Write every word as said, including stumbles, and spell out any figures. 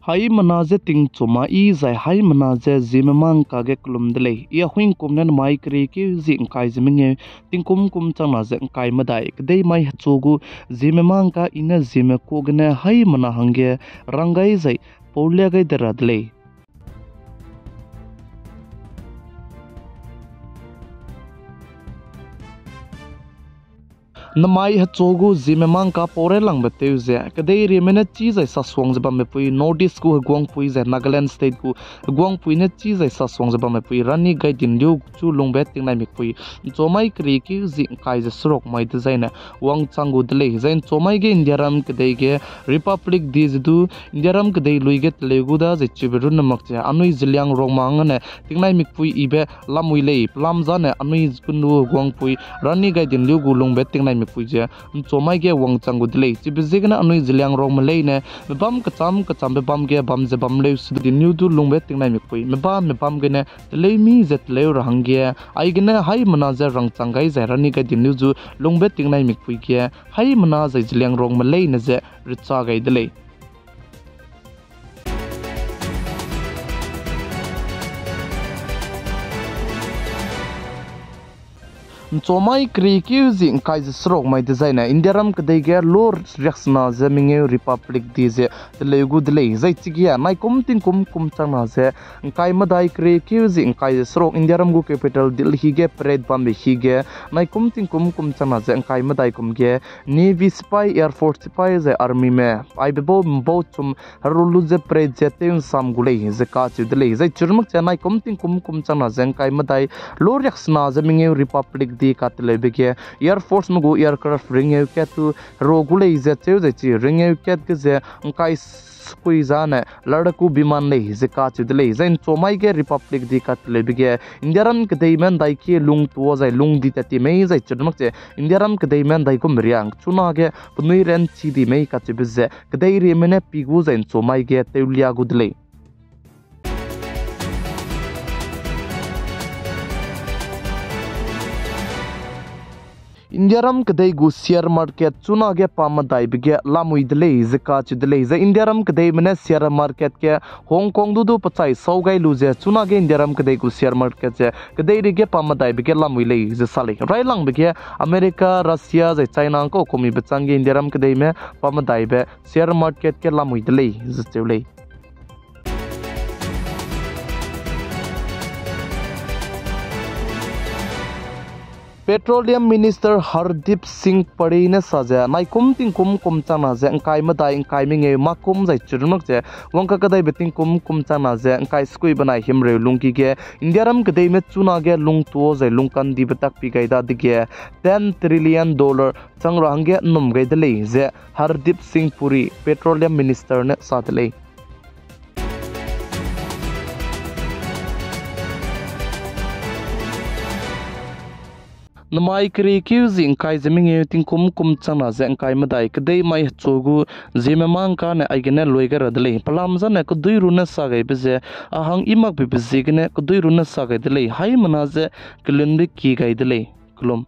Haimena je tingchuma yi zai haimena je Zeme mangka ge kelum de lei. I Ahuingkum ne namai keriekeu zi ’ngkai ze mengeu, tingkum kum changna ze ’ngkai medai, kedei mai hechu gu Zeme mangka I ne Zeme ku gene haimena hangge rang gai zai paulia gai de ra de lei. Namai hechu gu Zeme mangka pau railangbe tew ze, kedeirieme ne chî zai sasuang ze bambe pui, North East gu heguangpui zai Nagaland State gu heguangpui ne chî zai sasuang ze bambe pui, Rani Gaidinliu chu lungbe tingnaimik pui, ’nchumai keriekeu zi ’ngkai ze seruk mai dezaine, wangchang gu de lei. Zai ’nchumai ge Indiaram kedei ge Republic Day ze du, Indiaram kedei lui ge teleu gu da zai chibe runne mak ze, anui Zeliangrongme hangge ne tingnaimik pui yibe lamui lei, pelam zane anui kundu heguangpui, Rani Gaidinliu gu lungbe tingnaimik pui ze, ’nchumai ge wangchang gu de lei. Chibe ziegene anui Zeliangrongme leine, mebâm kechâm kechâmbe bâm ge bam ze bam leu su Gaidinliu du lungbe tingnaimik pui, mebâm mebâm gene teleu mi ze teleu ra hangge, aigene haimena ze rangchang gai zai Rani Gaidinliu zu lungbe tingnaimik pui ge, haimena zai Zeliangrongme leine ze recha gai de lei. ’Nchumai keriekeu zi ’ngkai ze seruk mai dezaine, Indiaram kedei ge lu riaksena ze mengeu Republic Day ze teleu gu de lei. Zai chige naikum tingkum kum changna ze ’ngkai medai keriekeu zi ’ngkai ze seruk Indiaram gu capital Delhi ge parade bambe hige, naikum tingkum kum changna ze ’ngkai medai kum ge, Navy sipai, Air Force sipai zai Armyme, aibe bau mbau chum heru lu ze parade ze tew ’nsam gu lei ze kacheu de lei. Zai chirmak ze naikum tingkum kum changna ze ’ngkai medai lu riaksena ze mengeu Republic Day kateleube ge, Air Forceme gu aircraft ringeu kat tu heru gu lei ze cheu zai chi ringeu kat ge ze ’ngkai sekui zane laraku biman lei ze kacheu de lei. Zai ’nchumai ge Republic Day kateleube ge, Indiaram kedeime ’ndaikie lungtua zai lungdi tat ti mei zai chirmak ze, Indiaram kedeime ’ndaigum riang chunage penui ranchi di mei kacheube ze, kedeirieme ne pi gu zai ’nchumai ge tewlia gu de lei. Indiaram kedei gu share market chunage pa medaibe ge lamui de lei ze kacheu de lei. Zai Indiaram kedeime ne share market ge Hong Kong du du pechai sau gai lu ze chunage Indiaram kedei gu share market ze kedeireige pa medaibe ge lamui lei ze sa lei. Railangbe ge America, Russia zai China ’ngkau kumibe chang ge Indiaram kedeime pa medaibe share market ge lamui de lei ze cheu lei. Petroleum Minister Hardeep Singh Puri ne sa ze, naikum tingkum kum changna ze ’ngkai medai ’ngkai mengeu makum zai chirmak ze, wangka kedaibe tingkum kum changna ze ’ngkai sekui benai himreu lungki ge, Indiaram kedeime chunage lungtua zai lungkandibe tak pi gai dadege, ten trillion dollar chang ra hangge ’nnum gai de lei ze Hardeep Singh Puri, Petroleum Minister ne sa de lei. Namai keriekeu zi ’ngkai ze mengeu tingkum kum changna ze ’ngkai medai kedei mai hechu gu Zeme mangka ne aigene lui gai ra de lei. Pelam zane kedui runne sa gaibe ze, a hang i makbebe ziegene kedui runne sa gai de lei. Haimena ze kelunbe ki gai de lei. Kelum.